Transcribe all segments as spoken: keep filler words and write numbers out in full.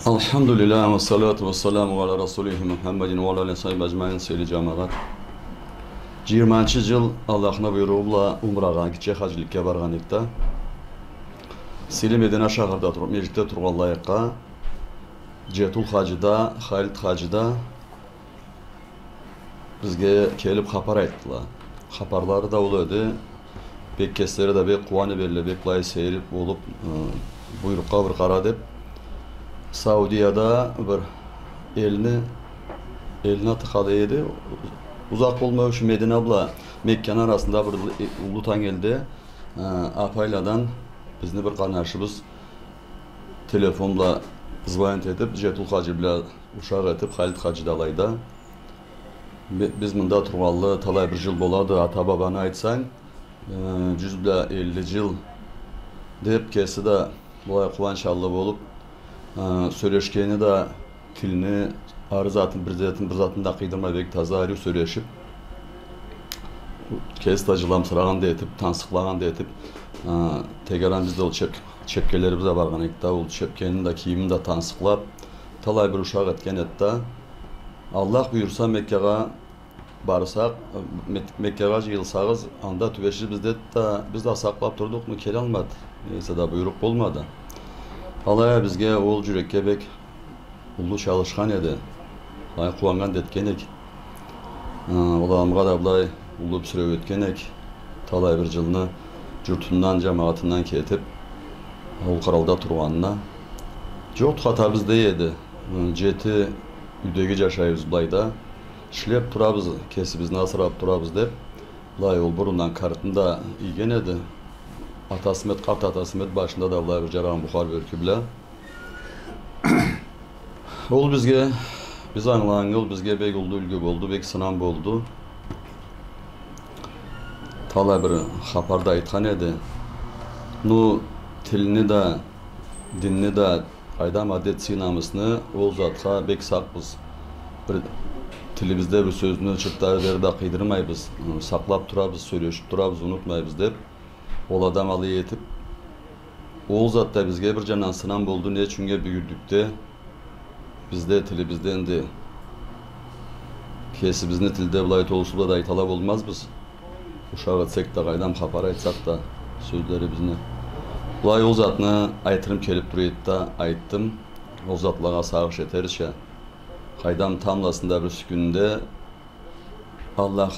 Алхамдулиллях, ва салату ва саламу аля расулихи Мухаммадин ва аля алихи ва сахбихи аджмаин, сыйлы джамагъат. Джыйырманчы джыл Аллахны буйругъу бла умрагъа, гитче хаджиликге баргъан эдик да. Сыйлы Медина шахарда тур-, межгитде тургъанлайыкъгъа, Джетул хаджи да, Халид хаджи да бизге келиб хапар айтдыла. Хапарлары да ол эди. Бек кеслери да бек къууаныб элле, бек былай сейир болуб, э, буйрукъгъа бир къара деб. Саудияда бир элни, элни аты къалай эди? Узакъ болмай, шу Медина бла Мекканы арасында бир, э, уллу тангелде, э, апайладан бизни бир къарнашыбыз телефон бла звонить этиб, Джетул хаджи бла ушакъ этиб, Халид хаджи да алайда. Би-, биз мында тургъанлы талай бир джыл болады, ата-бабаны айтсанг, э, джюз бла элли джыл деб, кеси да былай къууанчлы болуб, э, сёлешгени да, тилни, ары затын, бир затын, бир затын да къыйдырмай, бек таза, ариу сёлешиб, кеси да джыламсырагъан да этиб, тансыкълагъан да этиб, э, тегеран биз да ол чеп-, чепкенлерибиз бла баргъан эдик да, ол чепкенин да, кийимин да тансыкълаб, талай бир ушакъ этген эди да. Аллах буюрса, Меккагъа барсакъ, Мек-, Меккагъа джыйылсагъыз, анда тюбеширбиз деди да, биз да сакълаб турдукъму, келалмады. Нейсе да, буйрукъ болмады. Алай а бизге ол джюрекге бек уллу чалышхан эди. Былай къууаннган да этген эдик. Э, ол адамгъа да былай уллу бир сюреу этген эдик. Талай бир джылны джуртундан, джамагъатындан кетиб, ол къралда тургъанына. Джокъду хатабыз дей эди. Э, джети юйдеги джашайбыз былайда. Ишлеб турабыз, кесибизни асыраб турабыз деб. Былай ол бурундан картын да ийген эди. Атасы мед, къарт атасы мед, башында да былай бир джарагъан бухар бёркю бла. Ол бизге, биз ангылагъаннга, ол бизге бек уллу юлгю болду, бек сынам болду. Талай бир хапар да айтхан эди. Ну, тилни да, динни да, къайдам, адет, сый-намысны, ол затха бек сакъбыз. Бир тилибизде бир сёзню чыртда бери да къыйдырмайбыз, сакълаб турабыз, сёлешиб турабыз, унутмайбыз деб. Ол адам алай этиб, ол зат да бизге бир джандан сынам болду. Не ючюннге, бюгюнлюкде бизде тилибизде энди кесибизни тилде былай толусу бла да айтала болмазбыз. Ушакъ этсек да, къайдам, хапар айтсакъ да, сёзлерибизни. Былай ол затны айтырым келиб тура эди да, айтдым. Ол затлагъа сагъыш этерча, къайдам, тамбласында бирси кюнде Аллах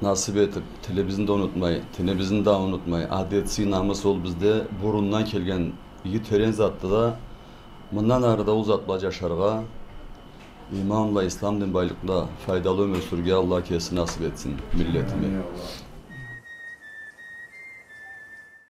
насыб этиб, тилибизни да унутмай, динибизни да унутмай, адет, сый-намыс ол бизде бурундан келген иги терен затды да, мындан ары да ол зат бла джашаргъа, иман бла, ислам дин байлыкъ бла файдалы ёмюр сюрюрге Аллах кеси насыб этсин миллетиме. Амин, Аллах.